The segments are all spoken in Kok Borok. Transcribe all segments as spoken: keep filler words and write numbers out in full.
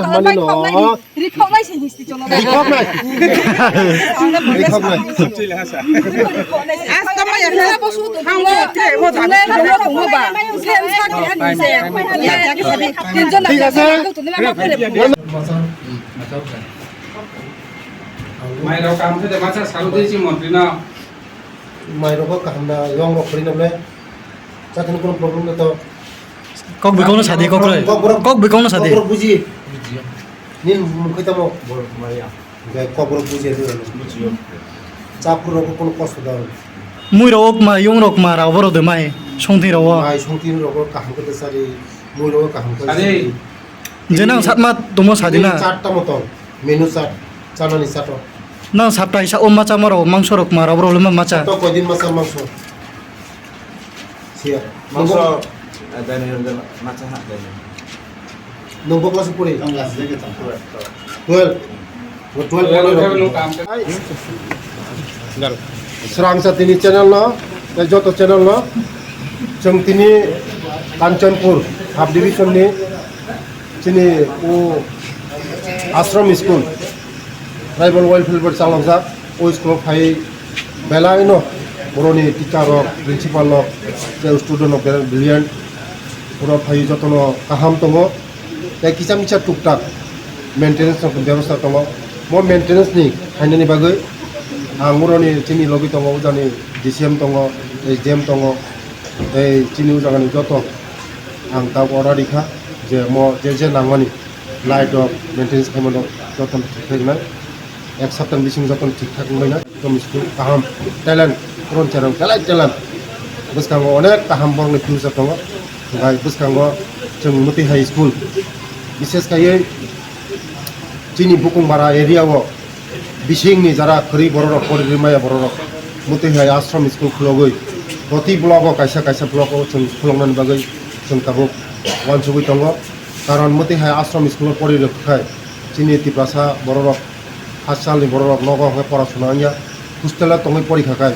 Chal, mani no. Rikhoknai se histi cholo. Rikhoknai. Rikhoknai. Rikhoknai se. Asta maya. Hamo tre bo jani. Sen sa ke ani se. Ya ya ke sabi. Tinjon na. Thik ase. Mai rok kam khe de masa salu de si montri no. Mai rok kaham da yong rok khri na le. Chathani kono problem na to. Kok bikong no sadi kok roi. Kok borok, kok bikong no sadi. Kok borok buji. Nini mung khe tamo? Borok maya. Gai kok borok buji adi. Bujiyo. Chapur rok kono kosto da. Mui rok ma, yung rok ma, rao borok de mai. Songthi rok. Mai songthi rok kaham khe sari. Mui rok kaham khe sari. Je nang satma tomo sadi na. Chat tamo tong. Menu chat. Chanani chat o. Nang saptai sa o macha maro mangso rok ma rao borok le ma macha. To koi din macha mangso. Siya. Mangso, eh, dai ni, dai ni, macha ha, dai ni. Nung bo class puri? Twelve. Bo twelve puri. Srangsa tini channel no, tei joto channel no, chwng tini Kanchanpur sub division ni chini o Ashram School, Tribal Welfare Board chalokjak, o school o phai belai no boroni teacher rok, principal rok, tei student rok belai brilliant, borok phai jotono kaham tongo, tei kisa misa tuktak maintenance rok bebosta tongo. Bo maintenance ni khainani bagwi ang boroni chini logi tongo, ujani D C M tongo, S D M tongo, tei chini o jagani joto ang tabuk order rikha je mo je je nangmani. Light rok, maintenance khaimano jotono thik thak wngnai. Ek saptani bisingo jotono thik thak wngbaina. Ekdom school kaham, talent, phuron cherang belai talent. Bwskango onek kaham borokni future tongo. Bai bwskango chwng Mwtwi High School, bishes khaiwi chini Bukungbara area o bisingni jara kwrwi bororok, porigwi maya bororok, Mwtwi High Ashram School khulogwi Proti block o kaisa kaisa block o chwng khuloknani bagwi chwng tabuk uansugwi tongo. Karon mwtwi hai ashram school o pori rwkha khai chini Tiprasa bororok, hasteni bororok nogo hwnkhe pora suna wngya, hostel o tongwi pori kha khai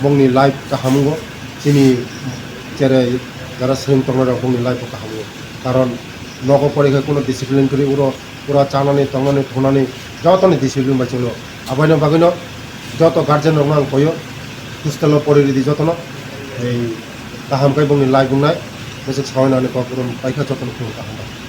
bongni life kaham wngo, chini cherai jara swrwng tongnai rok bongni life o kaham wngo. Karon nogo pori khai kuno discipline kwrwi uro pura chanani, tongnani, thunani jotoni discipline bai chwlo. Abaino bagwino joto guardian rokno ang koyo, hostel o pori ridi jotono, ei kaham khe bongni life wngnai, bwswk sawi nani kok rom paikha jotono khulum kaham bai.